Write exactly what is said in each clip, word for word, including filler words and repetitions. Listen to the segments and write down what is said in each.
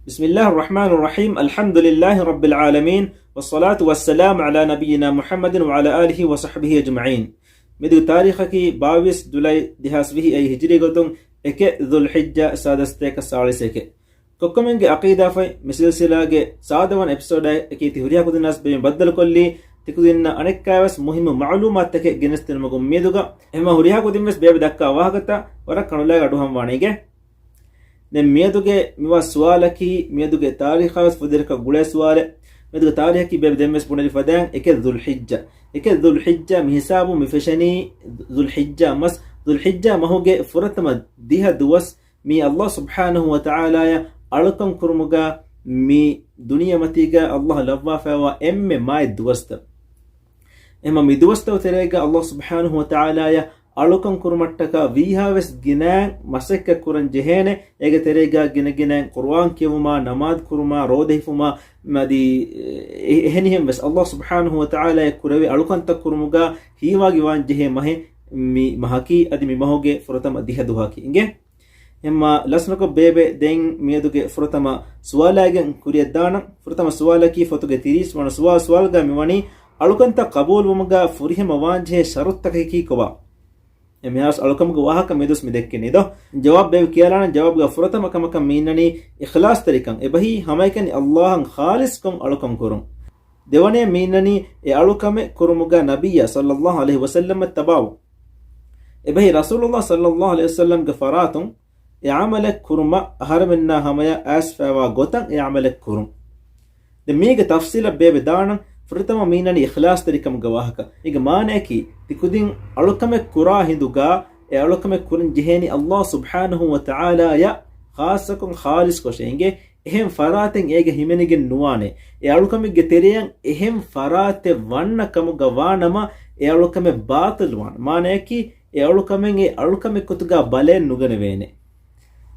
بسم الله الرحمن الرحيم. الحمد لله رب العالمين، والصلاة والسلام على نبينا محمد وعلى آله وصحبه أجمعين. މިއަދުގެ ތާރީޚަކީ ބާވީސް ޖުލައި ދެހާސް ވިހި އައި ހިޖުރީ ގޮތުން އެކެއް ޛުލްޙިއްޖާ ސާދަ ސަތޭކަ ސާޅީސް އެކެއް. ކޮއްކޮމެންގެ އަޤީދާފަތް މި ސިލްސިލާގެ ސާދަވަނަ އެޕިސޯޑާއެކީ ތި ހުރިހާ ކުދިންނަށް ބެއިމި ބައްދަލުކޮށްލީ، ތިކުދިންނަށް އަނެއްކާވެސް މުހިއްމު މަޢުލޫމާތުތަކެއް ގެނެސްދިނުމުގެ އުއްމީދުގަ. އެހެންމަ ހުރިހާ ކުދިންވެސް ބޭބެ ދައްކާ ވާހަކަތައް ވަރަށް ކަނުލާގެ އަޑުއަހަންވާނެ އިނގޭ. ދެން މިއަދުގެ މިވާ ސުވާލަކީ، މިއަދުގެ ތާރީޚާވެސް ފުދޭވަރަކަށް ގުޅޭ ސުވާލެއް. މިއަދުގެ ތާރީޚަކީ ބޭބެ ދެންވެސް ބުނެލި ފަދައިން އެކެއް ޛުލްޙިއްޖާ. އެކެއް ޛުލްޙިއްޖާ މި ހިސާބުން މި ފެށެނީ ޛުލްޙިއްޖާ މަސް، ޛުލްޙިއްޖާ މަހުގެ ފުރަތަމަ ދިހަ ދުވަސް މީ ﷲ ސުބްޙާނަހޫ ވަތަޢާލާޔަށް އަޅުކަން ކުރުމުގަ މި ދުނިޔެމަތީގަ ﷲ ލައްވާފައިވާ އެންމެ މާތް ދުވަސްތައް. އެހެންމަ މި ދުވަސްތައް ތެރޭގަ ﷲ ސުބްޙާނަހޫ ވަތަޢާލާޔަށް އަޅުކަން ކުރުމަށްޓަކާ ވީހާވެސް ގިނައިން މަސައްކަތް ކުރަން ޖެހޭނެ. އޭގެ ތެރޭގަ ގިނަގިނައިން ޤުރުއާން ކިޔެވުމާ، ނަމާދު ކުރުމާ، ރޯދަ ހިފުމާ، އަދި އެ-، އެހެނިހެން ވެސް ﷲ ސުބްޙާނަހޫ ވަތަޢާލާޔަށް ކުރެވޭ އަޅުކަންތައް ކުރުމުގަ ހީވާގި ވާން ޖެހޭ މަހެއް މި މަހަކީ، އަދި މި މަހުގެ ފުރަތަމަ ދިހަ ދުވަހަކީ އިނގޭ. އެހެންމަ ލަސްނުކޮށް ބޭބެ ދެން މިއަދުގެ ފުރަތަމަ ސުވާލާއިގެން ކުރިއަށްދާނަން. ފުރަތަމަ ސުވާލަކީ ފޮތުގެ ތިރީސް ވަނަ ސުވާ-، ސުވާލުގަ މިވަނީ، އަޅުކަންތައް ޤަބޫލުވުމުގަ ފުރިހަމަ ވާންޖެހޭ ޝަރުޠުތަކަކީ ކޮބާ؟ އެ މިހާރު އަޅުކަމުގެ ވާހަކަ މިދުވަސް މި ދެއްކެނީ ދޯ؟ ޖަވާބު ބޭބެ ކިޔާލާނަން. ޖަވާބުގަ ފުރަތަމަ ކަމަކަށް މި އިންނަނީ އިޚްލާޞްތެރިކަން. އެބަހީ ހަމައެކަނި ﷲ އަށް ޚާލިޞްކޮށް އަޅުކަން ކުރުން. ދެވަނަޔަށް މި އިންނަނީ އެ އަޅުކަމެއް ކުރުމުގަ ނަބިއްޔާ ޞައްލައްލާހު ޢަލައިހި ވަސައްލަމަށް ތަބާވުން. އެބަހީ ރަސޫލުﷲ ޞައްލައްލާހު ޢަލައިހި ވަސައްލަމްގެ ފަރާތުން އެ ޢަމަލެއް ކުރުމަށް އަހަރެމެންނާ ހަމަޔަށް އައިސްފައިވާ ގޮތަށް އެ ޢަމަލެއް ކުރުން. ދެން މީގެ ތަފްޞީލަށް ބޭބެ ދާނަން. ފުރަތަމަ މި އިންނަނީ އިޚްލާޞްތެރިކަމުގެ ވާހަކަ. މީގެ މާނައަކީ، ތި ކުދިން އަޅުކަމެއް ކުރާ ހިނދުގަ އެ އަޅުކަމެއް ކުރަން ޖެހޭނީ ﷲ ސުބްޙާނަހޫ ވަތަޢާލާޔަށް ޚާއްޞަކޮށް ޚާލިޞްކޮށޭ އިނގޭ. އެހެން ފަރާތެއް އޭގަ ހިމެނިގެން ނުވާނެ. އެ އަޅުކަމެއްގެ ތެރެއަށް އެހެން ފަރާތެއް ވަންނަ ކަމުގަ ވާނަމަ، އެ އަޅުކަމެއް ބާޠިލްވާނެ. މާނައަކީ، އެ އަޅުކަމެއް އެ އަޅުކަމެއް ގޮތުގަ ބަލައެއް ނުގަނެވޭނެ.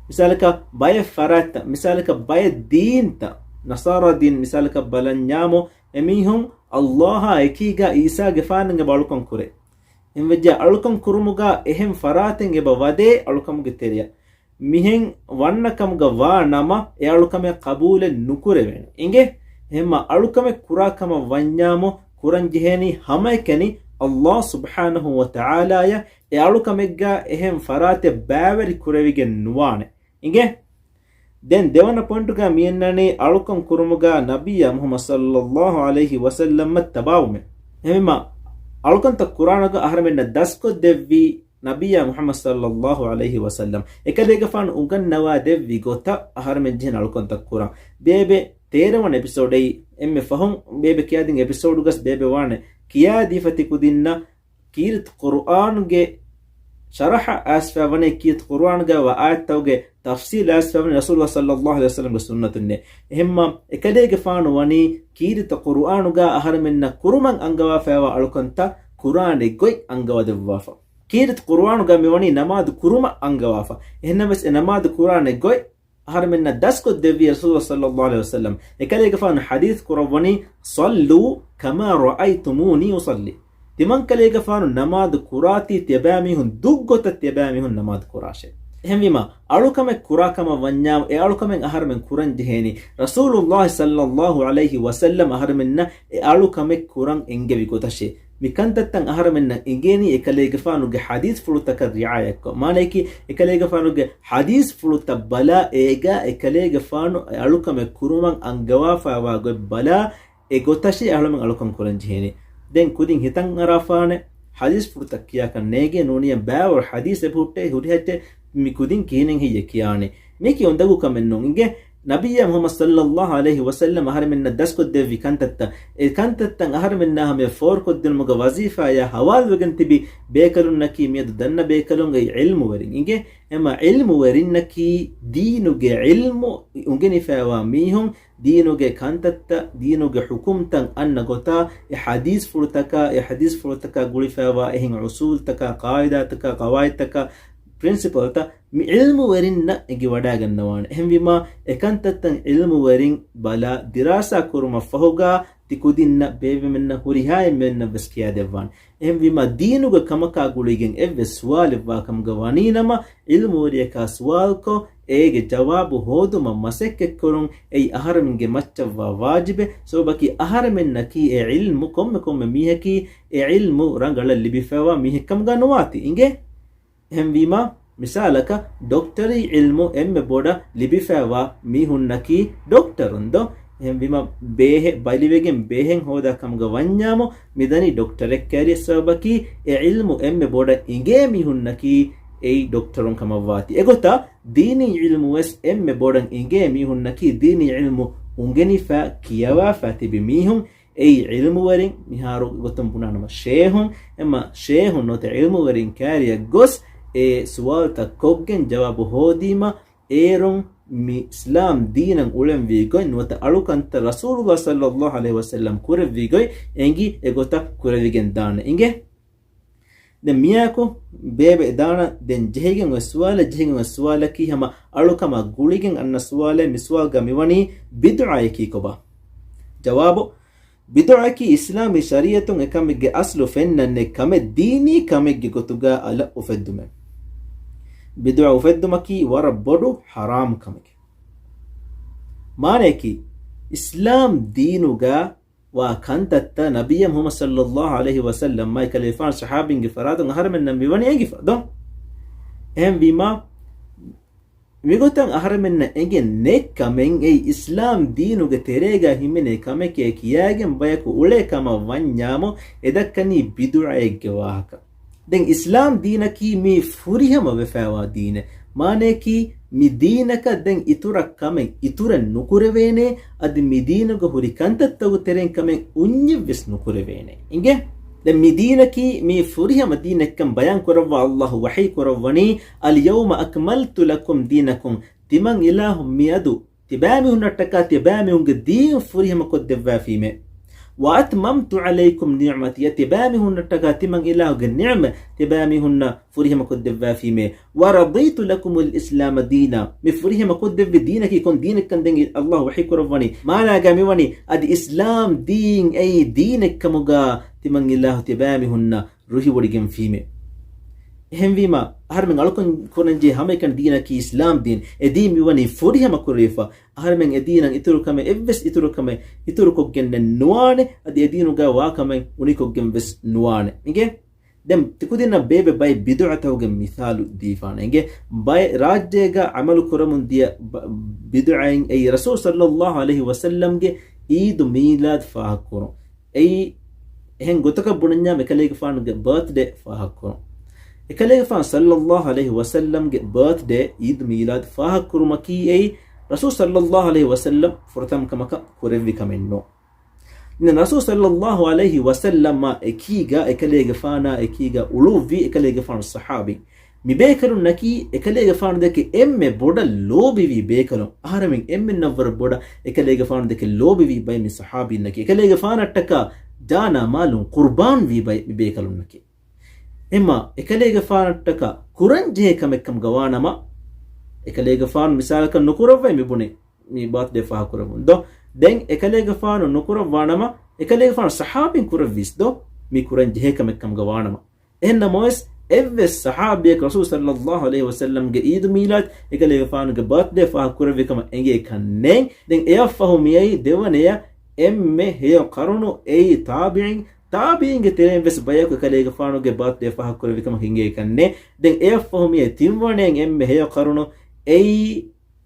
މިސާލަކަށް ބައެއް ފަރާތްތައް، މިސާލަކަށް ބައެއް ދީންތައް، ނަޞާރާ ދީން މިސާލަކަށް ބަލަންޏާމު، އެމީހުން ﷲ އާ އެކީގަ ޢީސާގެފާނުގެ އަޅުކަން ކުރޭ. އެހެންވެއްޖެ އަޅުކަން ކުރުމުގަ އެހެން ފަރާތެއް އެބަ ވަދޭ އަޅުކަމުގެ ތެރެއަށް. މިހެން ވަންނަ ކަމުގަ ވާ ނަމަ، އެ އަޅުކަމެއް ޤަބޫލެއް ނުކުރެވޭނެ. އިނގޭ؟ އެހެންމަ އަޅުކަމެއް ކުރާ ކަމަށް ވަންޏާމު، ކުރަން ޖެހޭނީ ހަމައެކަނި ﷲ ސުބްޙާނަހޫ ވަތަޢާލާޔަށް އެ އަޅުކަމެއްގަ އެހެން ފަރާތެއް ބައިވެރި ކުރެވިގެން ނުވާނެ. އިނގޭ؟ ދެން ދެވަނަ ޕޮއިންޓުގަ މިއަންނަނީ އަޅުކަން ކުރުމުގަ ނަބިއްޔާ މުޙައްމަދު ޞައްލައްލާހު ޢަލައިހި ވަސައްލަމަށް ތަބާވުމެއް. އެހެންވީމަ އަޅުކަންތައް ކުރާނަގަ އަހަރެމެންނަށް ދަސްކޮށްދެއްވީ ނަބިއްޔާ މުޙައްމަދު ޞައްލައްލާހު ޢަލައިހި ވަސައްލަމް. އެކަލޭގެފާނު އުނގަންނަވާ ދެއްވި ގޮތަށް އަހަރެމެން ޖެހެން އަޅުކަންތައް ކުރާ. ބޭބެ ތޭރަވަނަ އެޕިސޯޑައި އެންމެ ފަހުން ބޭބެ ކިޔާދިން އެޕިސޯޑުގަސް ބޭބެ ވާނެ ކިޔާދީފަ ތި ކުދިންނަށް ކީރިތި ޤުރުއާނުގެ ޝަރަޙަ އައިސްފައިވަނީ، ކީރިތި ޤުރުއާނުގައިވާ އާޔަތްތަކުގެ ތަފްސީލް އައިސްފައިވަނީ ރަސޫލުﷲ ޞައްލައްލާހު ޢަލައިހި ވަސައްލަމްގެ ސުންނަތުންނޭ. އެހެންމަ އެކަލޭގެފާނު ވަނީ ކީރިތި ޤުރުއާނުގަ އަހަރެމެންނަށް ކުރުމަށް އަންގަވާފައިވާ އަޅުކަންތައް ކުރާނެ ގޮތް އަންގަވަދެއްވާފަ. ކީރިތި ޤުރުއާނުގަ މިވަނީ ނަމާދު ކުރުމަށް އަންގަވާފަ. އެހެންނަމަވެސް އެ ނަމާދު ކުރާނެ ގޮތް އަހަރެމެންނަށް ދަސްކޮށްދެއްވި ރަސޫލުﷲ ޞައްލައްލާހު ޢަލައިހި ވަސައްލަމް. އެކަލޭގެފާނު ޙަދީޘް ކުރައްވަނީ، "صلوا كما رأيتموني أصلي." ތިމަންކަލޭގެފާނު ނަމާދު ކުރާތީ ތިޔަބައިމީހުން ދުށްގޮތަށް ތިޔަބައިމީހުން ނަމާދު ކުރާށޭ. އެހެންވީމަ، އަޅުކަމެއް ކުރާ ކަމަށް ވަންޏާ، އެ އަޅުކަމެއް އަހަރެމެން ކުރަން ޖެހޭނީ. ރަސޫލުﷲ ޞައްލައްލާހު ޢަލައިހި ވަސައްލަމް އަހަރެމެންނަށް އެ އަޅުކަމެއް ކުރަން އެންގެވި ގޮތަށޭ. މި ކަންތައްތައް އަހަރެމެންނަށް އެނގޭނީ އެކަލޭގެފާނުގެ ޙަދީޘްފުޅުތަކަށް ރިޢާޔަތްކޮށް. މާނަޔަކީ، އެކަލޭގެފާނުގެ ޙަދީޘްފުޅުތައް ބަލާ، އޭގަ އެކަލޭގެފާނު އެ އަޅުކަމެއް ކުރުމަށް އަންގަވާފައިވާ ގޮތް ބަލާ، އެ ގޮތަށޭ އަހަރެމެން އަޅުކަން ކުރަން ޖެހޭނީ. ދެން ކުދިން ހިތަށް އަރާފާނެ، ޙަދީޘްފުޅުތައް ކިޔާކަށް ނޭނގޭ ނޫނީ ބައިވަރު ޙަދީޘް އެބަހުއްޓޭ ހުރިހާ އެއްޗެއް މި ކުދިން ކިހިނެއް ހެއްޔޭ ކިޔާނީ. މީކީ އުނދަގޫ ކަމެއް ނޫން. އިނގޭ، ނަބިއްޔާ މުޙައްމަދު ޞައްލައްލާހު ޢަލައިހި ވަސައްލަމް އަހަރެމެންނަށް ދަސްކޮށްދެއްވި ކަންތައްތައް، އެ ކަންތައްތައް އަހަރެމެންނާ ހަމަޔަށް ފޯރުކޮށްދިނުމުގެ ވަޒީފާޔާ ހަވާލުވެގެން ތިބި ބޭކަލުންނަކީ މިއަދު ދަންނަ ބޭކަލުން އެއީ ޢިލްމުވެރިން. އިނގޭ، އެމަ ޢިލްމުވެރިންނަކީ ދީނުގެ ޢިލްމު އުނގެނިފައިވާ މީހުން، ދީނުގެ ކަންތައްތައް، ދީނުގެ ޙުކުމްތައް އަންނަ ގޮތާ، އެ ޙަދީޘްފުޅުތަކާ، އެ ޙަދީޘްފުޅުތަކާ ގުޅިފައިވާ އެހެން އުޞޫލްތަކާ، ޤާޢިދާތަކާ، ޤަވާޢިދުތަކާ، ޕްރިންސިޕަލްތައް މި ޢިލްމުވެރިންނަށް އެނގިވަޑައިގަންނަވާނެ. އެހެންވީމާ، އެކަންތައްތައް ޢިލްމުވެރިން ބަލާ ދިރާސާ ކުރުމަށްފަހުގާ، ތި ކުދިންނަށް ބޭބެމެންނަށް ހުރިހާ އެންމެންނަށް ވެސް ކިޔާދެއްވާނެ. އެހެންވީމާ، ދީނުގެ ކަމަކާ ގުޅިގެން އެއްވެސް ސުވާލެއްވާ ކަމުގަ ވަނީނަމަ، ޢިލްމުވެރިޔަކާ ސުވާލުކޮށް، އޭގެ ޖަވާބު ހޯދުމަށް މަސައްކަތްކުރުން އެއީ އަހަރެމެންގެ މައްޗަށްވާ ވާޖިބެއް. ސަބަބަކީ އަހަރެމެންނަކީ އެ ޢިލްމު، ކޮންމެ ކޮންމެ މީހަކީ އެ ޢިލްމު ރަނގަޅަށް ލިބިފައިވާ މީހެއްކަމުގަ ނުވާތީ. އިނގޭ؟ އެހެންވީމާ، މިސާލަކަށް، ޑޮކްޓަރީ ޢިލްމު އެންމެ ބޮޑަށް ލިބިފައިވާ މީހުންނަކީ ޑޮކްޓަރުން ދޯ؟ އެހެންވީމަ، ބޭހެއް ބަލިވެގެން ބޭހެއް ހޯދާ ކަމުގަ ވަންޏާމު، މިދަނީ ޑޮކްޓަރެއް ކައިރި. ސަބަބަކީ އެ ޢިލްމު އެންމެ ބޮޑަށް އިނގޭ މީހުންނަކީ އެއީ ޑޮކްޓަރުން ކަމަށްވާތީ. އެގޮތަށް، ދީނީ ޢިލްމު ވެސް އެންމެ ބޮޑަށް އިނގޭ މީހުންނަކީ ދީނީ ޢިލްމު އުނގެނިފަ، ކިޔަވާފަ ތިބި މީހުން. އެއީ ޢިލްމުވެރިން، މިހާރު ގޮތުން ބުނާނަމަ ޝޭހުން، އެމަ ޝޭހުން ނުވަތަ ޢިލްމުވެރިން ކައިރިއަށް ގޮސް، އެ ސުވާލުތައް ކޮށްގެން ޖަވާބު ހޯދީމަ، އޭރުން މި އިސްލާމް ދީނަށް އުޅެންވީ ގޮތް ނުވަތަ އަޅުކަންތައް ރަސޫލުﷲ ޞައްލަﷲ ޢަލައިހި ވަސައްލަމް ކުރެއްވި ގޮތް އެނގި އެގޮތަށް ކުރެވިގެން ދާނެ އިނގޭ. ދެން މިއާކު ބޭބެ ދާނަ ދެން ޖެހިގެން އޮތް ސުވާލެއް، ޖެހިގެން އޮތް ސުވާލަކީ ހަމަ އަޅުކަމާ ގުޅިގެން އަންނަ ސުވާލެއް. މި ސުވާލުގަ މިވަނީ ބިދުޢައަކީ ކޮބާ؟ ޖަވާބު، ބިދުޢައަކީ އިސްލާމީ ޝަރީޢަތުން އެކަމެއްގެ އަސްލު ފެންނަން ނެތް ކަމެއް، ދީނީ ކަމެއްގެ ގޮތުގަ އަލަށް އުފެއްދުމެއް. ބިދުޢަ އުފެއްދުމަކީ ވަރަށް ބޮޑު ޙަރާމް ކަމެކެ. މާނަޔަކީ، އިސްލާމް ދީނުގަ ވާ ކަންތައްތައް ނަބިއްޔާ މުޙައްމަދު ޞައްލަﷲ ޢަލައިހި ވަސައްލަމް މާތް ކަލޭފާން ޞަޙާބީންގެ ފަރާތުން އަހަރެމެންނަށް މިވަނީ އެނގިފަ ދޯ؟ އެހެންވީމާ، މިގޮތަށް އަހަރެމެންނަށް އެނގެން ނެތް ކަމެއް އެއީ އިސްލާމް ދީނުގެ ތެރޭގަ ހިމެނޭ ކަމެކޭ ކިޔާގެން ބަޔަކު އުޅޭ ކަމަށް ވަންޏާމު، އެ ދައްކަނީ ބިދުޢައެއްގެ ވާހަކަ. ދެން އިސްލާމް ދީނަކީ މީ ފުރިހަމަ ވެފައިވާ ދީނެއް. މާނަޔަކީ، މި ދީނަކަށް ދެން އިތުރަށް ކަމެއް އިތުރެއް ނުކުރެވޭނެ، އަދި މި ދީނުގަ ހުރި ކަންތައްތަކުގެ ތެރެއިން ކަމެއް އުންޏެއްވެސް ނުކުރެވޭނެ. އިނގޭ؟ ދެން މި ދީނަކީ މީ ފުރިހަމަ ދީނެއްކަން ބަޔާން ކުރައްވާ ﷲ ވަޙީ ކުރައްވަނީ، اليوم أكملت لكم دينكم، ތިމަން އިލާހު މިއަދު ތިބާމީހުންނަށްޓަކާ ތިބާމީހުންގެ ދީން ފުރިހަމަ ކޮށްދެއްވާފީމޭ. وأتممت عليكم نعمتي، ތިބާމީހުންނަށްޓަކާ ތިމަން އިލާހުގެ ނިޢުމަތް ތިބާމީހުންނަށް ފުރިހަމަ ކޮށްދެއްވާފީމޭ. ورضيت لكم الإسلام دينا، މި ފުރިހަމަ ކޮށްދެއްވި ދީނަކީ ކޮން ދީނެއްކަން ދެން ﷲ ވަޙީ ކުރައްވަނީ؟ މާނާގަ މިވަނީ އަދި އިސްލާމް ދީން އެއީ ދީނެއްކަމުގަ ތިމަން އިލާހު ތިބާމީހުންނަށް ރުހިވޮޑިގެންފީމޭ. އެހެންވީމާ، އަހަރެމެން އަޅުކަން ކުރަންޖެހޭ ހަމައެކަނި ދީނަކީ އިސްލާމް ދީން. އެ ދީން މިވަނީ ފުރިހަމަ ކުރެވިފަ. އަހަރެމެން އެ ދީނަށް އިތުރު ކަމެއް، އެއްވެސް އިތުރު ކަމެއް އިތުރުކޮށްގެންނެއް ނުވާނެ. އަދި އެ ދީނުގަ ވާ ކަމެއް އުނިކޮށްގެން ވެސް ނުވާނެ. އިނގޭ؟ ދެން ތިކުދިންނަށް ބޭބެ ބައެއް ބިދުޢަތަކުގެ މިސާލު ދީފާނެ. އިނގޭ؟ ބައެއް ރާއްޖޭގަ ޢަމަލު ކުރަމުން ދިޔަ ބަ-، ބިދުޢައިން އެއީ ރަސޫލު ޞައްލަﷲ ޢަލައިހި ވަސައްލަމްގެ ޢީދު މީލާދު ފާހަގަކުރުން. އެއީ އެހެން ގޮތަކަށް ބުނަންޏާ އެކަލޭގެފާނުގެ ބާތްޑޭ ފާހަގަކުރުން. އެކަލޭގެފާނު ޞައްލަﷲ ޢަލައިހި ވަސައްލަމްގެ ބާތްޑޭ، ޢީދު މީލާދު ފާހަގަކުރުމަކީ އެއީ ރަސޫލު ޞައްލަﷲ ޢަލައިހި ވަސައްލަމް ފުރަތަމަ ކަމަކަށް ކުރެއްވި ކަމެއް ނޫން. އިން ރަސޫލު ޞައްލަﷲ ޢަލައިހި ވަސައްލަމާ އެކީގަ، އެކަލޭގެފާނާ އެކީގަ އުޅުއްވި އެކަލޭގެފާނު ޞަޙާބީ. މިބޭކަލުންނަކީ އެކަލޭގެފާނުދެކެ އެންމެ ބޮޑަށް ލޯބިވި ބޭކަލުން. އަހަރެމެން އެންމެންނަށްވުރެ ބޮޑަށް އެކަލޭގެފާނުދެކެ ލޯބިވި ބައެއް މި ޞަޙާބީންނަކީ. އެކަލޭގެފާނަށްޓަކާ ޖާނާ މާލުން ޤުރްބާންވި ބައެއް މި ބޭކަލުންނަކީ. އެމާ އެކަލޭގެފާނަށްޓަކާ ކުރަންޖެހޭ ކަމެއްކަމުގަ ވާނަމަ، އެކަލޭގެފާނު މިސާލަކަށް ނުކުރައްވައި މިބުނި މި ބާތްޑޭ ފާހަގަކުރަމުން ދޯ؟ ދެން އެކަލޭގެފާނު ނުކުރައްވާނަމަ، އެކަލޭގެފާނު ޞަޙާބީން ކުރެއްވީސް ދޯ؟ މި ކުރަންޖެހޭ ކަމެއްކަމުގަ ވާނަމަ. އެހެންނަމަވެސް، އެއްވެސް ޞަޙާބީއަކު ރަސޫލު ޞައްލަﷲ ޢަލައިހި ވަސައްލަމްގެ ޢީދު މީލާދު އެކަލޭގެފާނުގެ ބާތްޑޭ ފާހަގަ ކުރެއްވި ކަމަށް އެނގޭކަށް ނެތް. ދެން އެއަށްފަހު މިއައީ ދެވަނަޔަށް އެންމެ ހެޔޮ ޤަރުނު އެއީ ތާބިޢީން، ތާބިޢީންގެ ތެރެއިން ވެސް ބަޔަކު އެކަލޭގެފާނުގެ ބާތްޑޭ ފާހަގަ ކުރެއްވި ކަމަށް އެނގޭކަށް ނެތް. ދެން އެއަށްފަހު މިއައީ ތިންވަނަޔަށް އެންމެ ހެޔޮ ޤަރުނު އެއީ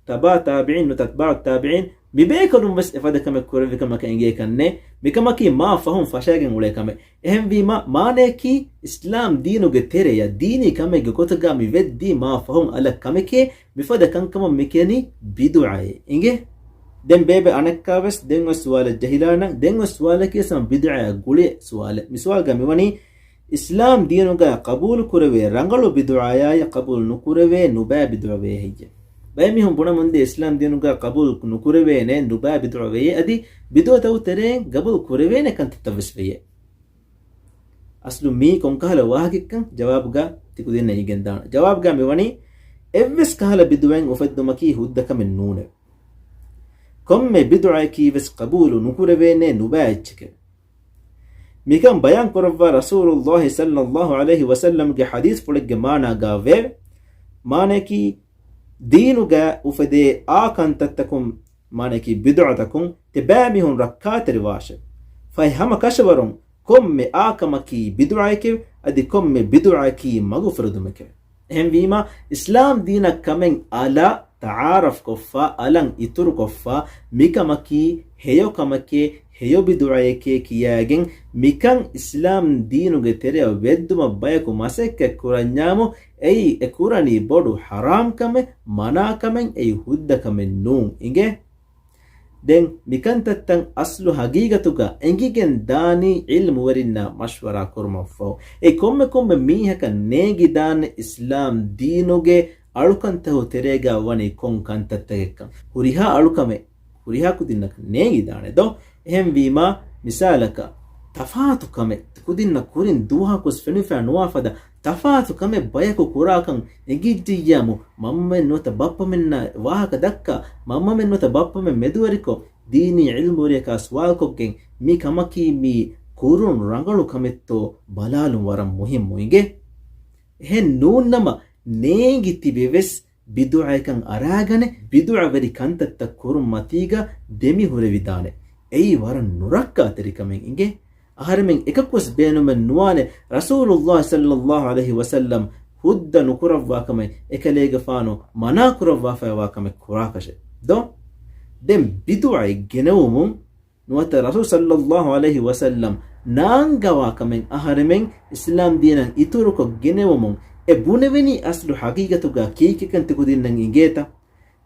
ތަބާ ތާބިޢީން ނުވަތަ އަތްބާޢު ތާބިޢީން، މިބޭކަލުން ވެސް އެފަދަ ކަމެއް ކުރެއްވި ކަމަކަށް އެނގޭކަށް ނެތް. މިކަމަކީ މާ ފަހުން ފަށައިގެން އުޅޭ ކަމެއް. އެހެންވީމަ، މާނަޔަކީ، އިސްލާމް ދީނުގެ ތެރެޔަށް ދީނީ ކަމެއްގެ ގޮތުގަ މި ވެއްދީ މާ ފަހުން އަލަށް ކަމެކޭ، މިފަދަ ކަންކަމަށް މި ކިޔަނީ ބިދުޢައޭ. އިނގޭ؟ ދެން ބޭބެ އަނެއްކާވެސް ދެން އޮތް ސުވާލަށް ޖެހިލާނަން. ދެން އޮތް ސުވާލަކީ ވެސް ހަމަ ބިދުޢައާ ގުޅޭ ސުވާލެއް. މި ސުވާލުގަ މިވަނީ، އިސްލާމް ދީނުގަ ޤަބޫލު ކުރެވޭ ރަނގަޅު ބިދުޢަޔާއި ޤަބޫލު ނުކުރެވޭ ނުބައި ބިދުޢަ ވޭ ހެއްޔެވެ؟ ބައެއް މީހުން ބުނަމުންދޭ އިސްލާމް ދީނުގަ ޤަބޫލު ނުކުރެވޭނެ ނުބައި ބިދުޢަ ވެޔޭ، އަދި ބިދުޢަތަކު ތެރެއިން ޤަބޫލު ކުރެވޭނެ ކަންތައްތައް ވެސް ވެޔޭ. އަސްލު މީ ކޮންކަހަލަ ވާހަކައެއްކަން ޖަވާބުގަ ތިކުދިންނަށް އިނގެންދާނެ. ޖަވާބުގަ މިވަނީ، އެއްވެސް ކަހަލަ ބިދުޢައެއް އުފެއްދުމަކީ ހުއްދަ ކަމެއް ނޫނެވެ. ކޮންމެ ބިދުޢައަކީ ވެސް ޤަބޫލު ނުކުރެވޭނެ ނުބައި އެއްޗެކެވެ. މިކަން ބަޔާން ކުރައްވާ ރަސޫލުﷲ ޞައްލަﷲ ޢަލައިހި ވަސައްލަމްގެ ޙަދީޘްފުޅެއްގެ މާނާގައި ވެއެވެ. މާނަޔަކީ، ދީނުގަ އުފެދޭ އާ ކަންތައްތަކުން، މާނައަކީ ބިދުޢަތަކުން، ތިބާމީހުން ރައްކާތެރިވާށެވެ. ފަހެ ހަމަ ކަށަވަރުން ކޮންމެ އާ ކަމަކީ ބިދުޢައެކެވެ. އަދި ކޮންމެ ބިދުޢައަކީ މަގުފުރެދުމެކެވެ. އެހެންވީމާ، އިސްލާމް ދީނަށް ކަމެއް އަލާ ތަޢާރަފްކޮށްފަ، އަލަށް އިތުރުކޮށްފަ، މިކަމަކީ ހެޔޮ ކަމެކޭ، ހެޔޮ ބިދުޢައެކޭ ކިޔައިގެން، މިކަން އިސްލާމް ދީނުގެ ތެރެއަށް ވެއްދުމަށް ބަޔަކު މަސައްކަތް ކުރަންޏާމު، އެއީ އެ ކުރަނީ ބޮޑު ޙަރާމް ކަމެއް، މަނާ ކަމެއް، އެއީ ހުއްދަ ކަމެއް ނޫން އިނގޭ. ދެން މިކަންތައްތައް އަސްލު ހަގީގަތުގަ އެނގިގެން ދާނީ ޢިލްމުވެރިންނާ މަޝްވަރާ ކުރުމަށްފަހު. އެ ކޮންމެ ކޮންމެ މީހަކަށް ނޭނގިދާނެ އިސްލާމް ދީނުގެ އަޅުކަންތަކުގެ ތެރޭގަ ވަނީ ކޮން ކަންތައްތަކެއްކަން. ހުރިހާ އަޅުކަމެއް ހުރިހާ ކުދިންނަކަށް ނޭނގިދާނެ ދޯ؟ އެހެންވީމާ، މިސާލަކަށް، ތަފާތު ކަމެއް ކުދިންނަށް ކުރިން ދުވަހަކުވެސް ފެނިފަ ނުވާ ފަދަ ތަފާތު ކަމެއް ބަޔަކު ކުރާކަން އެނގިއްޖިއްޔާމު، މަންމަމެން ނުވަތަ ބައްޕަމެންނާ ވާހަކަ ދައްކާ، މަންމަމެން ނުވަތަ ބައްޕަމެން މެދުވެރިކޮށް، ދީނީ ޢިލްމުވެރިޔަކާ ސުވާލުކޮށްގެން، މި ކަމަކީ މީ ކުރުން ރަނގަޅު ކަމެއްތޯ ބަލާލުން ވަރަށް މުހިއްމު އިނގޭ. އެހެން ނޫންނަމަ، ނޭނގި ތިބެވެސް ބިދުޢައެއްކަން އަރާގަނެ، ބިދުޢަވެރި ކަންތައްތައް ކުރުން މަތީގަ ދެމި ހުރެވިދާނެ. އެއީ ވަރަށް ނުރައްކާތެރިކަމެއް އިނގޭ. އަހަރެމެން އެކަކުވެސް ބޭނުމެއް ނުވާނެ، ރަސޫލުﷲ ޞައްލަﷲ ޢަލައިހި ވަސައްލަމް ހުއްދަ ނުކުރައްވާ ކަމެއް، އެކަލޭގެފާނު މަނާ ކުރައްވާފައިވާ ކަމެއް ކުރާކަށެއް ދޯ؟ ދެން ބިދުޢައެއް ގެނެވުމުން ނުވަތަ ރަސޫލު ޞައްލަﷲ ޢަލައިހި ވަސައްލަމް ނާންގަވާ ކަމެއް އަހަރެމެން އިސްލާމް ދީނަށް އިތުރުކޮށް ގެނެވުމުން އެ ބުނެވެނީ އަސްލު ހަގީގަތުގަ ކީކޭކަން ތިކުދިންނަށް އިނގޭތަ؟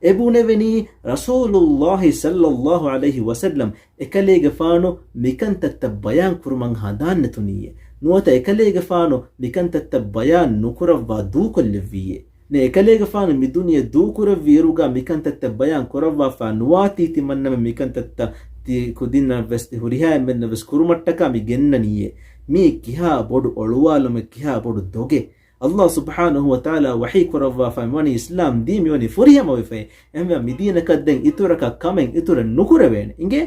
އެ ބުނެވެނީ ރަސޫލުﷲ ޞައްލަﷲ ޢަލައިހި ވަސައްލަމް އެކަލޭގެފާނު މިކަންތައްތައް ބަޔާން ކުރުމަށް ހަނދާން ނެތުނީއޭ. ނުވަތަ އެކަލޭގެފާނު މިކަންތައްތައް ބަޔާން ނުކުރައްވާ ދޫކޮށްލެއްވީއޭ. ނެ އެކަލޭގެފާނު މި ދުނިޔެ ދޫކުރެއްވި އިރުގަ މިކަންތައްތައް ބަޔާން ކުރައްވާފަ ނުވާތީ ތިމަންނަމެން މިކަންތައްތައް ތި ކުދިންނަށްވެސް ތި ހުރިހާ އެންމެންނަށްވެސް ކުރުމަށްޓަކާ މި ގެންނަނީއޭ. މީ ކިހާ ބޮޑު އޮޅުވާލުމެއް، ކިހާ ބޮޑު ދޮގެއް. ﷲ ސުބްޙާނަހޫ ވަތަޢާލާ ވަޙީ ކުރައްވާފަ މިވަނީ އިސްލާމް ދީން މިވަނީ ފުރިހަމަވެފައި. އެހެންވެ މިދީނަކަށް ދެން އިތުރަކަށް ކަމެއް އިތުރެއް ނުކުރެވޭނެ އިނގޭ.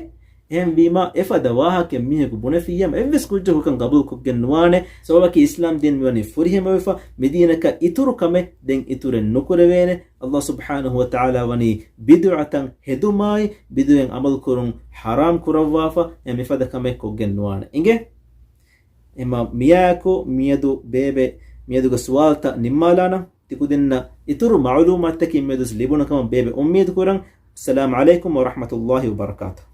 އެހެންވީމާ، އެފަދަ ވާހަކައެއް މީހަކު ބުނެފިއްޔާމަ އެއްވެސް ކުއްޖަކު ކަން ގަބޫލުކޮށްގެން ނުވާނެ. ސަބަބަކީ އިސްލާމް ދީން މިވަނީ ފުރިހަމަވެފަ، މިދީނަކަށް އިތުރު ކަމެއް ދެން އިތުރެއް ނުކުރެވޭނެ. ﷲ ސުބްޙާނަހޫ ވަތަޢާލާ ވަނީ ބިދުޢަތައް ހެދުމާއި، ބިދުޢައެއް ޢަމަލުކުރުން ޙަރާމް ކުރައްވާފަ، އެ މިފަދަ ކަމެއް ކޮށްގެން ނުވާނެ އިނގޭ. އެމަ މިއާއެކު މިއަދު ބޭބެ، މިއަދުގެ ސުވާލުތައް ނިންމާލާނަން. ތިކުދިންނަށް އިތުރު މަޢުލޫމާތުތަކެއް މިއަދު ލިބުނު ކަމަށް ބޭބެ އުއްމީދު ކުރަން. އައްސަލާމު ޢަލައިކުމް ވަރަޙްމަތުﷲ ވަބަރަކާތުހު.